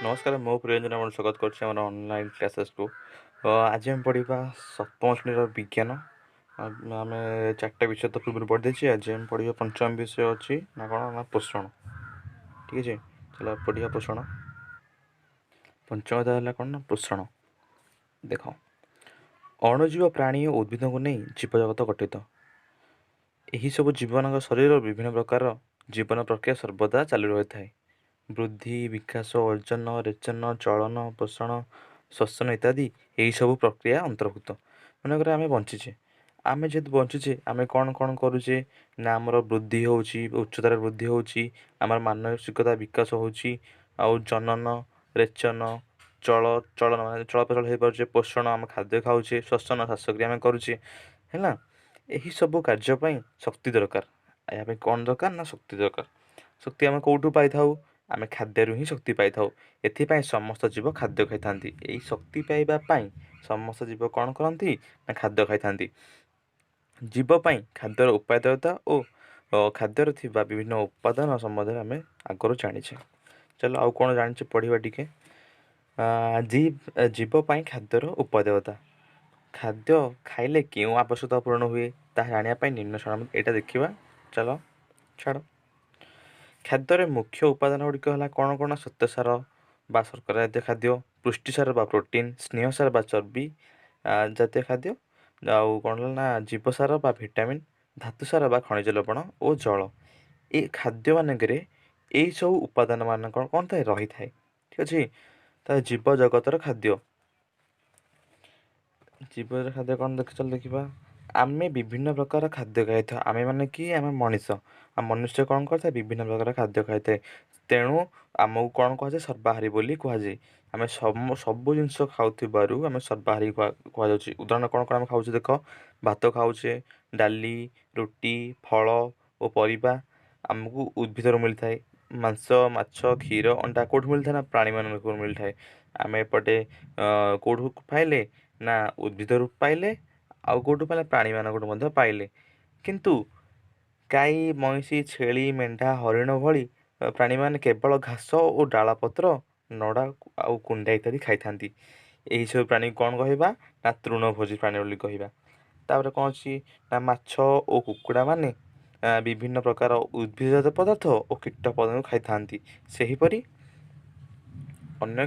ନମସ୍କାର, ମୁଁ ପ୍ରିୟଞ୍ଜନ ଆପଣଙ୍କୁ ସ୍ୱାଗତ କରୁଛି ଆମର ଅନଲାଇନ୍ କ୍ଲାସେସ୍କୁ। ଆଜି ଆମେ ପଢ଼ିବା ସପ୍ତମ ଶ୍ରେଣୀର ବିଜ୍ଞାନ। ଆମେ ଚାରିଟା ବିଷୟ ତ ପୂର୍ବରୁ ପଢ଼ିଦେଇଛେ। ଆଜି ଆମେ ପଢ଼ିବା ପଞ୍ଚମ ବିଷୟ ଅଛି ନା କ'ଣ ନା ପୋଷଣ। ଠିକ୍ ଅଛି, ଚାଲ ପଢ଼ିବା ପୋଷଣ। ପଞ୍ଚମ ହେଲା କ'ଣ ନା ପୋଷଣ। ଦେଖ, ଅଣୁଜୀବ ପ୍ରାଣୀ ଓ ଉଦ୍ଭିଦଙ୍କୁ ନେଇ ଜୀବଜଗତ ଗଠିତ। ଏହିସବୁ ଜୀବମାନଙ୍କ ଶରୀରର ବିଭିନ୍ନ ପ୍ରକାର ଜୀବନ ପ୍ରକ୍ରିୟା ସର୍ବଦା ଚାଲୁ ରହିଥାଏ। ବୃଦ୍ଧି, ବିକାଶ, ଅର୍ଜନ, ରେଚନ, ଚଳନ, ପୋଷଣ, ଶ୍ୱସନ ଇତ୍ୟାଦି ଏହିସବୁ ପ୍ରକ୍ରିୟା ଅନ୍ତର୍ଭୁକ୍ତ। ମନେକର ଆମେ ବଞ୍ଚିଛେ। ଆମେ ଯେହେତୁ ବଞ୍ଚିଛେ, ଆମେ କ'ଣ କ'ଣ କରୁଛେ ନା ଆମର ବୃଦ୍ଧି ହେଉଛି, ଉଚ୍ଚତାରେ ବୃଦ୍ଧି ହେଉଛି, ଆମର ମାନସିକତା ବିକାଶ ହେଉଛି, ଆଉ ଜନନ, ରେଚନ, ଚଳ ଚଳନ ମାନେ ଚଳପ୍ରଚଳ ହେଇପାରୁଛେ, ପୋଷଣ ଆମେ ଖାଦ୍ୟ ଖାଉଛେ, ଶ୍ୱସନ ଶ୍ୱାସକ୍ରିୟା ଆମେ କରୁଛେ। ହେଲା, ଏହିସବୁ କାର୍ଯ୍ୟ ପାଇଁ ଶକ୍ତି ଦରକାର। ଏହା ପାଇଁ କ'ଣ ଦରକାର ନା ଶକ୍ତି ଦରକାର। ଶକ୍ତି ଆମେ କେଉଁଠୁ ପାଇଥାଉ? ଆମେ ଖାଦ୍ୟରୁ ହିଁ ଶକ୍ତି ପାଇଥାଉ। ଏଥିପାଇଁ ସମସ୍ତ ଜୀବ ଖାଦ୍ୟ ଖାଇଥାନ୍ତି। ଏଇ ଶକ୍ତି ପାଇବା ପାଇଁ ସମସ୍ତ ଜୀବ କ'ଣ କରନ୍ତି ନା ଖାଦ୍ୟ ଖାଇଥାନ୍ତି। ଜୀବ ପାଇଁ ଖାଦ୍ୟର ଉପାଦେୟତା ଓ ଖାଦ୍ୟରେ ଥିବା ବିଭିନ୍ନ ଉପାଦାନ ସମ୍ବନ୍ଧରେ ଆମେ ଆଗରୁ ଜାଣିଛେ। ଚାଲ, ଆଉ କ'ଣ ଜାଣିଛେ ପଢ଼ିବା ଟିକେ। ଜୀବ ପାଇଁ ଖାଦ୍ୟର ଉପାଦେୟତା। ଖାଦ୍ୟ ଖାଇଲେ କେଉଁ ଆବଶ୍ୟକତା ପୂରଣ ହୁଏ, ତାହା ଜାଣିବା ପାଇଁ ନିମ୍ନ ଏଇଟା ଦେଖିବା। ଚାଲ, ଛାଡ଼। ଖାଦ୍ୟରେ ମୁଖ୍ୟ ଉପାଦାନ ଗୁଡ଼ିକ ହେଲା କ'ଣ କ'ଣ? ଶ୍ୱେତସାର ବା ଶର୍କରା ଜାତୀୟ ଖାଦ୍ୟ, ପୁଷ୍ଟିସାର ବା ପ୍ରୋଟିନ୍, ସ୍ନେହସାର ବା ଚର୍ବି ଜାତୀୟ ଖାଦ୍ୟ, ଆଉ କ'ଣ ହେଲା ନା ଜୀବସାର ବା ଭିଟାମିନ୍, ଧାତୁସାର ବା ଖଣିଜ ଲବଣ ଓ ଜଳ। ଏ ଖାଦ୍ୟମାନଙ୍କରେ ଏଇସବୁ ଉପାଦାନ ମାନଙ୍କ କ'ଣ ଥାଏ? ରହିଥାଏ। ଠିକ୍ ଅଛି। ତା ଜୀବ ଜଗତର ଖାଦ୍ୟ, ଜୀବର ଖାଦ୍ୟ କ'ଣ ଦେଖ, ଚାଲ ଦେଖିବା। ଆମେ ବିଭିନ୍ନ ପ୍ରକାର ଖାଦ୍ୟ ଖାଇଥାଉ। ଆମେ ମାନେ କି ଆମେ ମଣିଷ। ଆଉ ମନୁଷ୍ୟ କ'ଣ କରିଥାଏ? ବିଭିନ୍ନ ପ୍ରକାର ଖାଦ୍ୟ ଖାଇଥାଏ। ତେଣୁ ଆମକୁ କ'ଣ କୁହାଯାଏ? ସର୍ବାହାରୀ ବୋଲି କୁହାଯାଏ। ଆମେ ସବୁ ଜିନିଷ ଖାଉଥିବାରୁ ଆମେ ସର୍ବାହାରୀ କୁହାଯାଉଛି। ଉଦାହରଣ କ'ଣ କ'ଣ ଆମେ ଖାଉଛେ ଦେଖ। ଭାତ ଖାଉଛେ, ଡାଲି, ରୁଟି, ଫଳ ଓ ପରିବା ଆମକୁ ଉଦ୍ଭିଦରୁ ମିଳିଥାଏ। ମାଂସ, ମାଛ, କ୍ଷୀର, ଅଣ୍ଡା କେଉଁଠୁ ମିଳିଥାଏ ନା ପ୍ରାଣୀମାନଙ୍କୁ ମିଳିଥାଏ। ଆମେ ଏପଟେ କେଉଁଠୁ ପାଇଲେ ନା ଉଦ୍ଭିଦରୁ ପାଇଲେ, ଆଉ କେଉଁଠୁ ପାଇଲେ? ପ୍ରାଣୀମାନଙ୍କଠୁ ମଧ୍ୟ ପାଇଲେ। କିନ୍ତୁ ଗାଈ, ମଇଁଷି, ଛେଳି, ମେଣ୍ଢା, ହରିଣ ଭଳି ପ୍ରାଣୀମାନେ କେବଳ ଘାସ ଓ ଡାଳପତ୍ର, ନଡ଼ା ଆଉ କୁଣ୍ଡା ଇତ୍ୟାଦି ଖାଇଥାନ୍ତି। ଏହିସବୁ ପ୍ରାଣୀକୁ କ'ଣ କହିବା ନା ତୃଣଭୋଜୀ ପ୍ରାଣୀ ବୋଲି କହିବା। ତାପରେ କ'ଣ ଅଛି ନା ମାଛ ଓ କୁକୁଡ଼ାମାନେ ବିଭିନ୍ନ ପ୍ରକାର ଉଦ୍ଭିଦଜାତ ପଦାର୍ଥ ଓ କୀଟ ପତଙ୍ଗ ଖାଇଥାନ୍ତି। ସେହିପରି ଅନ୍ୟ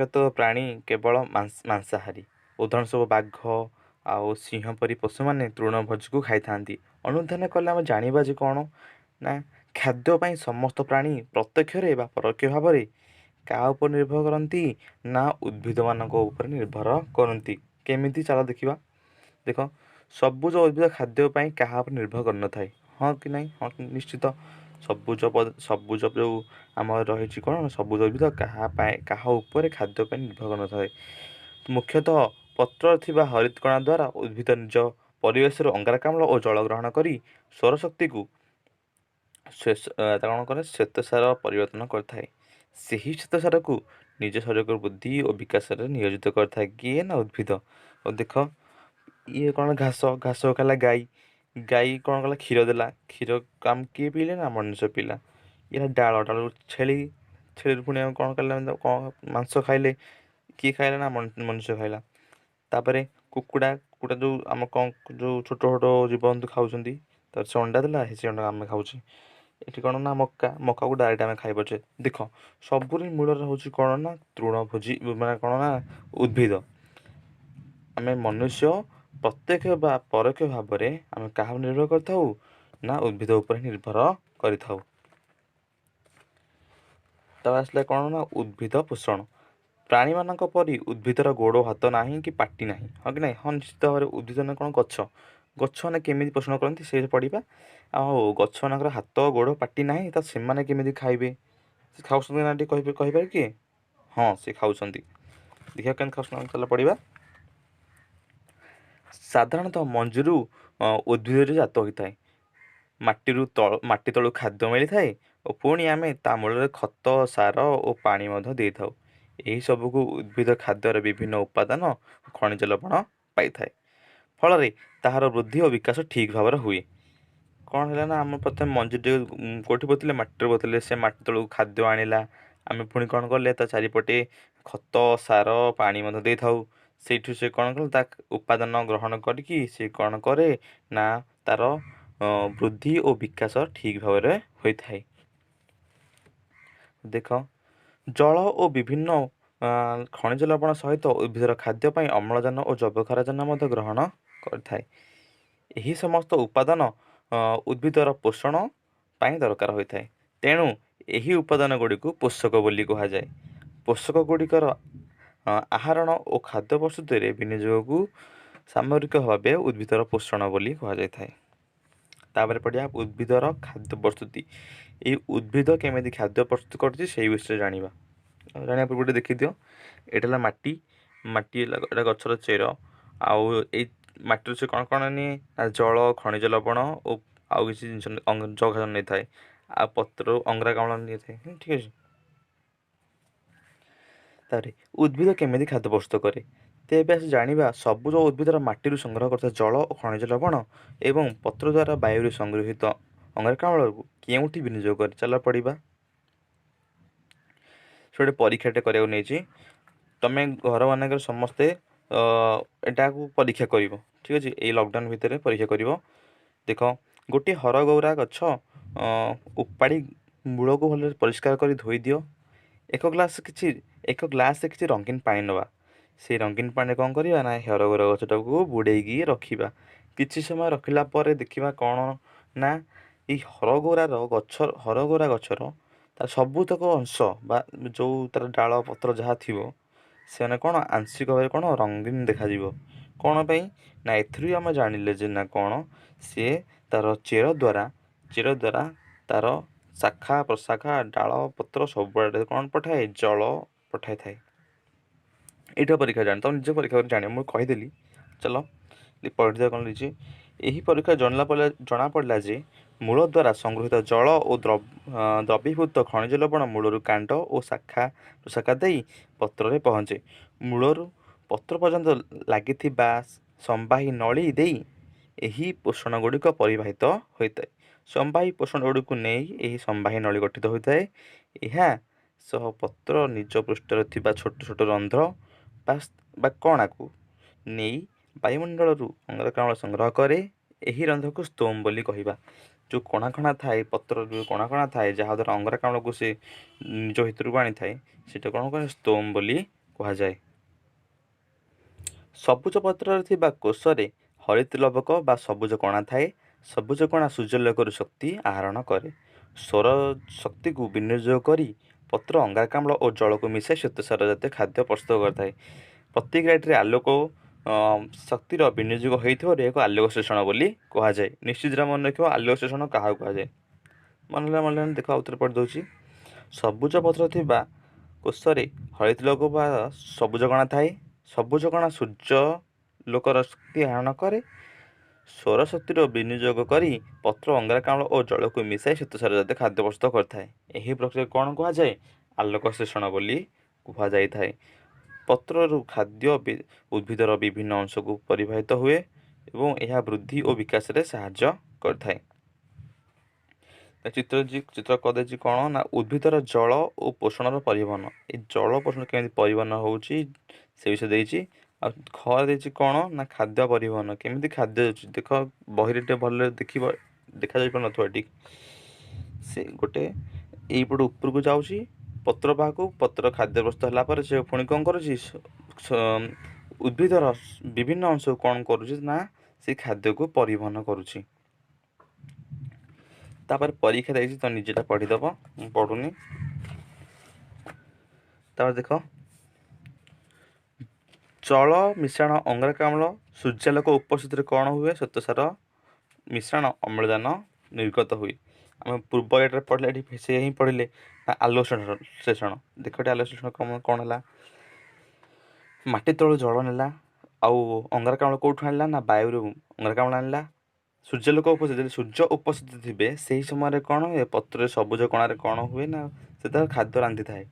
କେତେକ ପ୍ରାଣୀ କେବଳ ମାଂସାହାରୀ। ଉଦାହରଣ ସ୍ୱରୂପ ବାଘ ଆଉ ସିଂହ ପରି ପଶୁମାନେ ତୃଣଭୋଜୀକୁ ଖାଇଥାନ୍ତି। ଅନୁଧ୍ୟାନ କଲେ ଆମେ ଜାଣିବା ଯେ କ'ଣ ନା ଖାଦ୍ୟ ପାଇଁ ସମସ୍ତ ପ୍ରାଣୀ ପ୍ରତ୍ୟକ୍ଷରେ ବା ପରୋକ୍ଷ ଭାବରେ କାହା ଉପରେ ନିର୍ଭର କରନ୍ତି ନା ଉଦ୍ଭିଦମାନଙ୍କ ଉପରେ ନିର୍ଭର କରନ୍ତି। କେମିତି? ଚାଲ ଦେଖିବା। ଦେଖ, ସବୁଜ ଉଦ୍ଭିଦ ଖାଦ୍ୟ ପାଇଁ କାହା ଉପରେ ନିର୍ଭର କରିନଥାଏ। ହଁ କି ନାହିଁ? ହଁ, ନିଶ୍ଚିତ। ସବୁଜ ଯେଉଁ ଆମର ରହିଛି କ'ଣ ସବୁଜ ଉଦ୍ଭିଦ କାହା ପାଇଁ, କାହା ଉପରେ ଖାଦ୍ୟ ପାଇଁ ନିର୍ଭର କରିନଥାଏ। ମୁଖ୍ୟତଃ ପତ୍ରରେ ଥିବା ହରିତ କଣା ଦ୍ୱାରା ଉଦ୍ଭିଦ ନିଜ ପରିବେଶରୁ ଅଙ୍ଗାରକାମ୍ଳ ଓ ଜଳ ଗ୍ରହଣ କରି ସୌରଶକ୍ତିକୁ କ'ଣ କରେ? ଶ୍ୱେତସାର ପରିବର୍ତ୍ତନ କରିଥାଏ। ସେହି ଶ୍ୱେତସାରକୁ ନିଜ ଶରୀରକୁ ବୃଦ୍ଧି ଓ ବିକାଶରେ ନିୟୋଜିତ କରିଥାଏ। କିଏ ନା ଉଦ୍ଭିଦ। ଓ ଦେଖ, ଇଏ କ'ଣ? ଘାସ। ଘାସ ଖାଇଲା ଗାଈ। ଗାଈ କ'ଣ କଲା? କ୍ଷୀର ଦେଲା। କ୍ଷୀର କାମ କିଏ ପିଇଲେ ନା ମନୁଷ୍ୟ ପିଇଲା। ଇଏ ଡାଳ। ଡାଳରୁ ଛେଳି। ଛେଳିରୁ ପୁଣି ଆମେ କ'ଣ କଲେ? କ'ଣ? ମାଂସ ଖାଇଲେ। କିଏ ଖାଇଲା ନା ମନୁଷ୍ୟ ଖାଇଲା। ତାପରେ କୁକୁଡ଼ା। କୁକୁଡ଼ା ଯେଉଁ ଆମ କ'ଣ ଯେଉଁ ଛୋଟ ଛୋଟ ଜୀବଜନ୍ତୁ ଖାଉଛନ୍ତି। ତାପରେ ସେ ଅଣ୍ଡା ଦେଲା, ସେ ଅଣ୍ଡା ଆମେ ଖାଉଛେ। ଏଠି କ'ଣ ନା ମକା। ମକାକୁ ଡାଇରେକ୍ଟ ଆମେ ଖାଇପାରୁଛେ। ଦେଖ, ସବୁରି ମୂଳରେ ହେଉଛି କ'ଣ ନା ତୃଣଭୋଜୀ, ମାନେ କ'ଣ ନା ଉଦ୍ଭିଦ। ଆମେ ମନୁଷ୍ୟ ପ୍ରତ୍ୟକ୍ଷ ବା ପରୋକ୍ଷ ଭାବରେ ଆମେ କାହା ଉପରେ ନିର୍ଭର କରିଥାଉ ନା ଉଦ୍ଭିଦ ଉପରେ ନିର୍ଭର କରିଥାଉ। ତାପରେ ଆସିଲା କ'ଣ ନା ଉଦ୍ଭିଦ ପୋଷଣ। ପ୍ରାଣୀମାନଙ୍କ ପରି ଉଦ୍ଭିଦର ଗୋଡ଼, ହାତ ନାହିଁ କି ପାଟି ନାହିଁ। ହଁ କି ନାହିଁ? ହଁ, ନିଶ୍ଚିତ ଭାବରେ। ଉଦ୍ଭିଦ ମାନେ କ'ଣ? ଗଛ। ଗଛମାନେ କେମିତି ପୋଷଣ କରନ୍ତି, ସେ ପଢ଼ିବା। ଆଉ ଗଛମାନଙ୍କର ହାତ, ଗୋଡ଼, ପାଟି ନାହିଁ ତ ସେମାନେ କେମିତି ଖାଇବେ? ସେ ଖାଉଛନ୍ତି ନା ଟିକେ କହିପାରିବେ କିଏ? ହଁ, ସେ ଖାଉଛନ୍ତି। ଦେଖିବା କେମିତି ଖାଉଛନ୍ତି। ଚାଲ ପଢ଼ିବା। ସାଧାରଣତଃ ମଞ୍ଜିରୁ ଉଦ୍ଭିଦରେ ଜାତ ହୋଇଥାଏ। ମାଟି ତଳୁ ଖାଦ୍ୟ ମିଳିଥାଏ ଓ ପୁଣି ଆମେ ତା ମୂଳରେ ଖତ, ସାର ଓ ପାଣି ମଧ୍ୟ ଦେଇଥାଉ। ଏହି ସବୁକୁ ଉଦ୍ଭିଦ ଖାଦ୍ୟର ବିଭିନ୍ନ ଉପାଦାନ, ଖଣିଜ ଲବଣ ପାଇଥାଏ। ଫଳରେ ତାହାର ବୃଦ୍ଧି ଓ ବିକାଶ ଠିକ୍ ଭାବରେ ହୁଏ। କ'ଣ ହେଲା ନା, ଆମେ ପ୍ରଥମେ ମଞ୍ଜିଟି କେଉଁଠି ପୋତିଲେ? ମାଟିରେ ପୋତିଲେ। ସେ ମାଟି ତଳକୁ ଖାଦ୍ୟ ଆଣିଲା। ଆମେ ପୁଣି କ'ଣ କଲେ? ତା ଚାରିପଟେ ଖତ, ସାର, ପାଣି ମଧ୍ୟ ଦେଇଥାଉ। ସେଇଠୁ ସେ କ'ଣ କଲା? ତା ଉପାଦାନ ଗ୍ରହଣ କରିକି ସେ କ'ଣ କରେ ନା, ତାର ବୃଦ୍ଧି ଓ ବିକାଶ ଠିକ୍ ଭାବରେ ହୋଇଥାଏ। ଦେଖ, ଜଳ ଓ ବିଭିନ୍ନ ଖଣିଜ ଲବଣ ସହିତ ଉଦ୍ଭିଦର ଖାଦ୍ୟ ପାଇଁ ଅମ୍ଳଜାନ ଓ ଯବକ୍ଷାରଜାନ ମଧ୍ୟ ଗ୍ରହଣ କରିଥାଏ। ଏହି ସମସ୍ତ ଉପାଦାନ ଉଦ୍ଭିଦର ପୋଷଣ ପାଇଁ ଦରକାର ହୋଇଥାଏ। ତେଣୁ ଏହି ଉପାଦାନ ଗୁଡ଼ିକୁ ପୋଷକ ବୋଲି କୁହାଯାଏ। ପୋଷକ ଗୁଡ଼ିକର ଆହରଣ ଓ ଖାଦ୍ୟ ପ୍ରସ୍ତୁତିରେ ବିନିଯୋଗକୁ ସାମଗ୍ରିକ ଭାବେ ଉଦ୍ଭିଦର ପୋଷଣ ବୋଲି କୁହାଯାଇଥାଏ। ତାପରେ ପଢ଼ିବା ଉଦ୍ଭିଦର ଖାଦ୍ୟ ପ୍ରସ୍ତୁତି। ଏଇ ଉଦ୍ଭିଦ କେମିତି ଖାଦ୍ୟ ପ୍ରସ୍ତୁତ କରୁଛି, ସେଇ ବିଷୟରେ ଜାଣିବା। ଜାଣିବା ପୂର୍ବରୁ ଟିକେ ଦେଖିଦିଅ। ଏଇଟା ହେଲା ମାଟି। ମାଟି ହେଲା ଏଇଟା ଗଛର ଚେର। ଆଉ ଏଇ ମାଟିରୁ ସେ କ'ଣ କ'ଣ ନିଏ ନା, ଜଳ, ଖଣିଜ ଲବଣ ଓ ଆଉ କିଛି ଜିନିଷ ଯବକ୍ଷାରଜାନ ନେଇଥାଏ, ଆଉ ପତ୍ରରୁ ଅଙ୍ଗାରକାମ୍ଳ ନେଇଥାଏ। ଠିକ୍ ଅଛି। ତାପରେ ଉଦ୍ଭିଦ କେମିତି ଖାଦ୍ୟ ପ୍ରସ୍ତୁତ କରେ? ତେବେ ଆସି ଜାଣିବା। ସବୁଜ ଉଦ୍ଭିଦର ମାଟିରୁ ସଂଗ୍ରହ କରୁଥିବା ଜଳ ଓ ଖଣିଜ ଲବଣ ଏବଂ ପତ୍ର ଦ୍ୱାରା ବାୟୁରୁ ସଂଗୃହୀତ ଅଙ୍ଗାରକାମ୍ଳକୁ କେଉଁଠି ବିନିଯୋଗ କରେ? ଚାଲ ପଢ଼ିବା। ସେ ଗୋଟେ ପରୀକ୍ଷାଟେ କରିବାକୁ ନେଇଛି। ତମେ ଘରମାନଙ୍କରେ ସମସ୍ତେ ଏଟାକୁ ପରୀକ୍ଷା କରିବ। ଠିକ୍ ଅଛି? ଏଇ ଲକଡାଉନ୍ ଭିତରେ ପରୀକ୍ଷା କରିବ। ଦେଖ, ଗୋଟିଏ ହରଗୌରା ଗଛ ଉପାଡ଼ି ମୂଳକୁ ଭଲରେ ପରିଷ୍କାର କରି ଧୋଇ ଦିଅ। ଏକ ଗ୍ଲାସରେ କିଛି ରଙ୍ଗୀନ ପାଣି ନେବା। ସେଇ ରଙ୍ଗୀନ ପାଣିରେ କ'ଣ କରିବା ନା, ହରଗୌରା ଗଛଟାକୁ ବୁଡ଼େଇକି ରଖିବା। କିଛି ସମୟ ରଖିଲା ପରେ ଦେଖିବା କ'ଣ ନା, ଏଇ ହରଗୌରା ଗଛର ତାର ସବୁତକ ଅଂଶ ବା ଯେଉଁ ତାର ଡାଳ ପତ୍ର ଯାହା ଥିବ, ସେମାନେ କ'ଣ ଆଂଶିକ ଭାବେ କ'ଣ ରଙ୍ଗୀନ ଦେଖାଯିବ। କ'ଣ ପାଇଁ ନା, ଏଥିରୁ ଆମେ ଜାଣିଲେ ଯେ ନା କ'ଣ, ସିଏ ତାର ଚେର ଦ୍ୱାରା ତାର ଶାଖା ପ୍ରଶାଖା, ଡାଳ ପତ୍ର ସବୁଆଡ଼େ କ'ଣ ପଠାଏ? ଜଳ ପଠାଇଥାଏ। ଏଇଟା ପରୀକ୍ଷା ଜାଣ, ତମେ ନିଜ ପରୀକ୍ଷା କରି ଜାଣିବ, ମୁଁ କହିଦେଲି। ଚାଲ ପଢ଼ିଦେବା କ'ଣ ଦେଇଛି। ଏହି ପରୀକ୍ଷା ଜଣାପଡ଼ିଲା ଯେ ମୂଳ ଦ୍ୱାରା ସଂଗୃହୀତ ଜଳ ଓ ଦ୍ରବୀଭୂତ ଖଣିଜ ଲବଣ ମୂଳରୁ କାଣ୍ଡ ଓ ଶାଖା ପ୍ରଶାଖା ଦେଇ ପତ୍ରରେ ପହଞ୍ଚେ। ମୂଳରୁ ପତ୍ର ପର୍ଯ୍ୟନ୍ତ ଲାଗିଥିବା ସମ୍ବାହୀ ନଳୀ ଦେଇ ଏହି ପୋଷଣ ଗୁଡ଼ିକ ପରିବାହିତ ହୋଇଥାଏ। ସମ୍ବାହୀ ପୋଷଣ ଗୁଡ଼ିକୁ ନେଇ ଏହି ସମ୍ବାହୀ ନଳୀ ଗଠିତ ହୋଇଥାଏ। ଏହା ସହ ପତ୍ର ନିଜ ପୃଷ୍ଠରେ ଥିବା ଛୋଟ ଛୋଟ ରନ୍ଧ୍ର ବା କଣାକୁ ନେଇ ବାୟୁମଣ୍ଡଳରୁ ଅଙ୍ଗାରକାମ୍ଳ ସଂଗ୍ରହ କରେ। ଏହି ରନ୍ଧ୍ରକୁ ସ୍ତୋମ ବୋଲି କହିବା। ଯେଉଁ କଣା କଣା ଥାଏ, ପତ୍ରର ଯେଉଁ କଣା କଣା ଥାଏ, ଯାହାଦ୍ୱାରା ଅଙ୍ଗାରକାମ୍ଳକୁ ସେ ନିଜ ଭିତରକୁ ଆଣିଥାଏ, ସେଇଟା କ'ଣ କୁହାଯାଏ? ସ୍ତୋମ ବୋଲି କୁହାଯାଏ। ସବୁଜ ପତ୍ରରେ ଥିବା କୋଷରେ ହରିତ ଲବକ ବା ସବୁଜ କଣା ଥାଏ। ସବୁଜ କଣା ସୂର୍ଯ୍ୟାଲୋକରୁ ଶକ୍ତି ଆହରଣ କରେ। ସୌର ଶକ୍ତିକୁ ବିନିଯୋଗ କରି ପତ୍ର ଅଙ୍ଗାରକାମ୍ଳ ଓ ଜଳକୁ ମିଶାଇ ଶ୍ୱେତସାର ଜାତୀୟ ଖାଦ୍ୟ ପ୍ରସ୍ତୁତ କରିଥାଏ। ପ୍ରତିକ୍ରିୟାଟିରେ ଆଲୋକ ଶକ୍ତିର ବିନିଯୋଗ ହୋଇଥିବାରୁ ଏହାକୁ ଆଲୋକ ଶୋଷଣ ବୋଲି କୁହାଯାଏ। ନିଶ୍ଚିତ ମନେ ରଖିବ, ଆଲୋକ ଶୋଷଣ କାହାକୁ କୁହାଯାଏ। ମନେ ହେଲା? ଦେଖ, ଆଉଥରେ ପଢ଼ି ଦେଉଛି। ସବୁଜ ପତ୍ର ଥିବା କୋଷରେ ହରିତ ଲୋକ ବା ସବୁଜ କଣା ଥାଏ। ସବୁଜ କଣା ସୂର୍ଯ୍ୟ ଲୋକର ଶକ୍ତି ଆହରଣ କରେ। ସୌର ଶକ୍ତିର ବିନିଯୋଗ କରି ପତ୍ର ଅଙ୍ଗାରକାମ୍ଳ ଓ ଜଳକୁ ମିଶାଇ ଶ୍ୱେତସାର ଜାତୀୟ ଖାଦ୍ୟ ପ୍ରସ୍ତୁତ କରିଥାଏ। ଏହି ପ୍ରକ୍ରିୟା କ'ଣ କୁହାଯାଏ? ଆଲୋକ ଶୋଷଣ ବୋଲି କୁହାଯାଇଥାଏ। ପତ୍ରରୁ ଖାଦ୍ୟ ଉଦ୍ଭିଦର ବିଭିନ୍ନ ଅଂଶକୁ ପରିବାହିତ ହୁଏ ଏବଂ ଏହା ବୃଦ୍ଧି ଓ ବିକାଶରେ ସାହାଯ୍ୟ କରିଥାଏ। ଚିତ୍ର କରିଦେଇଛି। କ'ଣ ନା, ଉଦ୍ଭିଦର ଜଳ ଓ ପୋଷଣର ପରିବହନ। ଏ ଜଳ ପୋଷଣ କେମିତି ପରିବହନ ହେଉଛି, ସେ ବିଷୟ ଦେଇଛି। ଆଉ ଖ ଦେଇଛି କ'ଣ ନା, ଖାଦ୍ୟ ପରିବହନ। କେମିତି ଖାଦ୍ୟ ଯାଉଛି ଦେଖ। ବହିରେ ଟିକେ ଭଲରେ ଦେଖିବ, ଦେଖାଯାଇ ପାରୁନଥିବ ଏଠି। ସେ ଗୋଟେ ଏଇପଟୁ ଉପରକୁ ଯାଉଛି ପତ୍ର ପାଖକୁ। ପତ୍ର ଖାଦ୍ୟ ପ୍ରସ୍ତୁତ ହେଲା ପରେ ସେ ପୁଣି କ'ଣ କରୁଛି? ଉଦ୍ଭିଦର ବିଭିନ୍ନ ଅଂଶକୁ କ'ଣ କରୁଛି ନା, ସେ ଖାଦ୍ୟକୁ ପରିବହନ କରୁଛି। ତାପରେ ପରୀକ୍ଷା ଦେଇଛି, ତ ନିଜେଟା ପଢ଼ିଦେବ, ମୁଁ ପଢ଼ୁନି। ତାପରେ ଦେଖ, ଜଳ ମିଶ୍ରଣ ଅଙ୍ଗାରକାମ୍ଳ ସୂର୍ଯ୍ୟାଲୋକ ଉପସ୍ଥିତିରେ କ'ଣ ହୁଏ? ଶ୍ୱେତସାର ମିଶ୍ରଣ ଅମ୍ଳଜାନ ନିର୍ଗତ ହୁଏ। ଆମେ ପୂର୍ବ ଏଠାରେ ପଢ଼ିଲେ, ଏଠି ସେ ହିଁ ପଢ଼ିଲେ ନା, ଆଲୋକ ଶୋଷଣ। ଦେଖ ଏଠି ଆଲୋକ ଶୋଷଣ କ'ଣ ହେଲା? ମାଟି ତଳୁ ଜଳ ନେଲା ଆଉ ଅଙ୍ଗାରକାମ୍ଳ କେଉଁଠୁ ଆଣିଲା ନା, ବାୟୁରୁ ଅଙ୍ଗାରକାମ୍ଳ ଆଣିଲା। ସୂର୍ଯ୍ୟାଲୋକ ଉପସ୍ଥିତି, ସୂର୍ଯ୍ୟ ଉପସ୍ଥିତ ଥିବେ ସେହି ସମୟରେ କ'ଣ ହୁଏ? ପତ୍ରରେ ସବୁଜ କଣାରେ କ'ଣ ହୁଏ ନା, ସେ ତାର ଖାଦ୍ୟ ରାନ୍ଧିଥାଏ।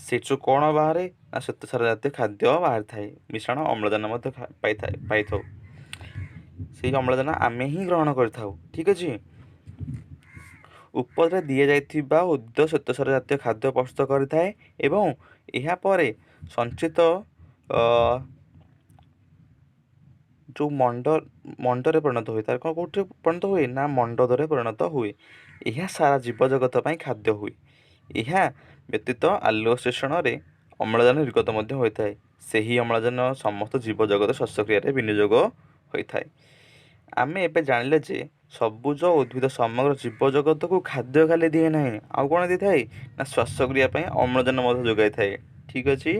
ସେଠୁ କ'ଣ ବାହାରେ ନା, ଶ୍ୱେତସାର ଜାତୀୟ ଖାଦ୍ୟ ବାହାରିଥାଏ, ମିଶ୍ରଣ ଅମ୍ଳଜାନ ମଧ୍ୟ ପାଇଥାଉ। ସେଇ ଅମ୍ଳଜାନ ଆମେ ହିଁ ଗ୍ରହଣ କରିଥାଉ। ଠିକ୍ ଅଛି। ଉପରେ ଦିଆଯାଇଥିବା ଉଦ୍ଭିଦ ଶ୍ୱେତସାର ଜାତୀୟ ଖାଦ୍ୟ ପ୍ରସ୍ତୁତ କରିଥାଏ ଏବଂ ଏହାପରେ ସଞ୍ଚିତ ଯେଉଁ ମଣ୍ଡ ମଣ୍ଡରେ ପରିଣତ ହୁଏ। ତାର କ'ଣ କେଉଁଠି ପରିଣତ ହୁଏ ନା ମଣ୍ଡଦରେ ପରିଣତ ହୁଏ। ଏହା ସାରା ଜୀବଜଗତ ପାଇଁ ଖାଦ୍ୟ ହୁଏ। ଏହା ବ୍ୟତୀତ ଆଲୋକ ଶ୍ଳେଷଣରେ ଅମ୍ଳଜାନ ନିର୍ଗତ ମଧ୍ୟ ହୋଇଥାଏ। ସେହି ଅମ୍ଳଜାନ ସମସ୍ତ ଜୀବଜଗତ ଶ୍ୱାସକ୍ରିୟାରେ ବିନିଯୋଗ ହୋଇଥାଏ। ଆମେ ଏବେ ଜାଣିଲେ ଯେ ସବୁଜ ଉଦ୍ଭିଦ ସମଗ୍ର ଜୀବଜଗତକୁ ଖାଦ୍ୟ ଖାଲି ଦିଏ ନାହିଁ, ଆଉ କ'ଣ ଦେଇଥାଏ ନା ଶ୍ୱାସକ୍ରିୟା ପାଇଁ ଅମ୍ଳଜାନ ମଧ୍ୟ ଯୋଗାଇଥାଏ। ଠିକ୍ ଅଛି।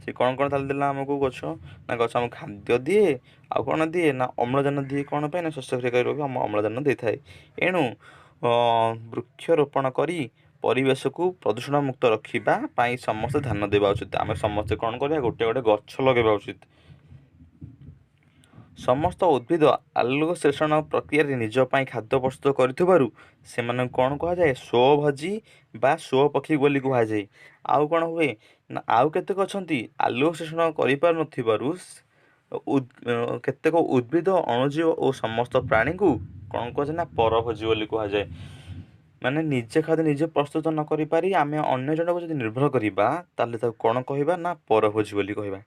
ସେ କ'ଣ କ'ଣ ତାହେଲେ ଦେଲା ଆମକୁ ଗଛ? ନା ଗଛ ଆମକୁ ଖାଦ୍ୟ ଦିଏ, ଆଉ କ'ଣ ଦିଏ ନା ଅମ୍ଳଜାନ ଦିଏ। କ'ଣ ପାଇଁ ନା ଶ୍ୱାସକ୍ରିୟା କରିବାକୁ ଆମ ଅମ୍ଳଜାନ ଦେଇଥାଏ। ଏଣୁ ବୃକ୍ଷରୋପଣ କରି ପରିବେଶକୁ ପ୍ରଦୂଷଣ ମୁକ୍ତ ରଖିବା ପାଇଁ ସମସ୍ତେ ଧ୍ୟାନ ଦେବା ଉଚିତ। ଆମେ ସମସ୍ତେ କ'ଣ କରିବା? ଗୋଟେ ଗୋଟେ ଗଛ ଲଗାଇବା ଉଚିତ। ସମସ୍ତ ଉଦ୍ଭିଦ ଆଲୋକ ଶ୍ଳେଷଣ ପ୍ରକ୍ରିୟାରେ ନିଜ ପାଇଁ ଖାଦ୍ୟ ପ୍ରସ୍ତୁତ କରିଥିବାରୁ ସେମାନଙ୍କୁ କ'ଣ କୁହାଯାଏ? ସ୍ୱଭୋଜୀ ବା ସ୍ୱପକ୍ଷୀ ବୋଲି କୁହାଯାଏ। ଆଉ କ'ଣ ହୁଏ ନା ଆଉ କେତେକ ଅଛନ୍ତି ଆଲୋକ ଶ୍ଳେଷଣ କରିପାରୁନଥିବାରୁ କେତେକ ଉଦ୍ଭିଦ, ଅଣୁଜୀବ ଓ ସମସ୍ତ ପ୍ରାଣୀଙ୍କୁ କ'ଣ କୁହାଯାଏ ନା ପରଭୋଜୀ ବୋଲି କୁହାଯାଏ। ମାନେ ନିଜେ ଖାଦ୍ୟ ନିଜେ ପ୍ରସ୍ତୁତ ନ କରିପାରି ଆମେ ଅନ୍ୟ ଜଣକୁ ଯଦି ନିର୍ଭର କରିବା, ତାହେଲେ ତାକୁ କ'ଣ କହିବା ନା ପରଭୋଜୀ ବୋଲି କହିବା।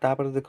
ତାପରେ ଦେଖ।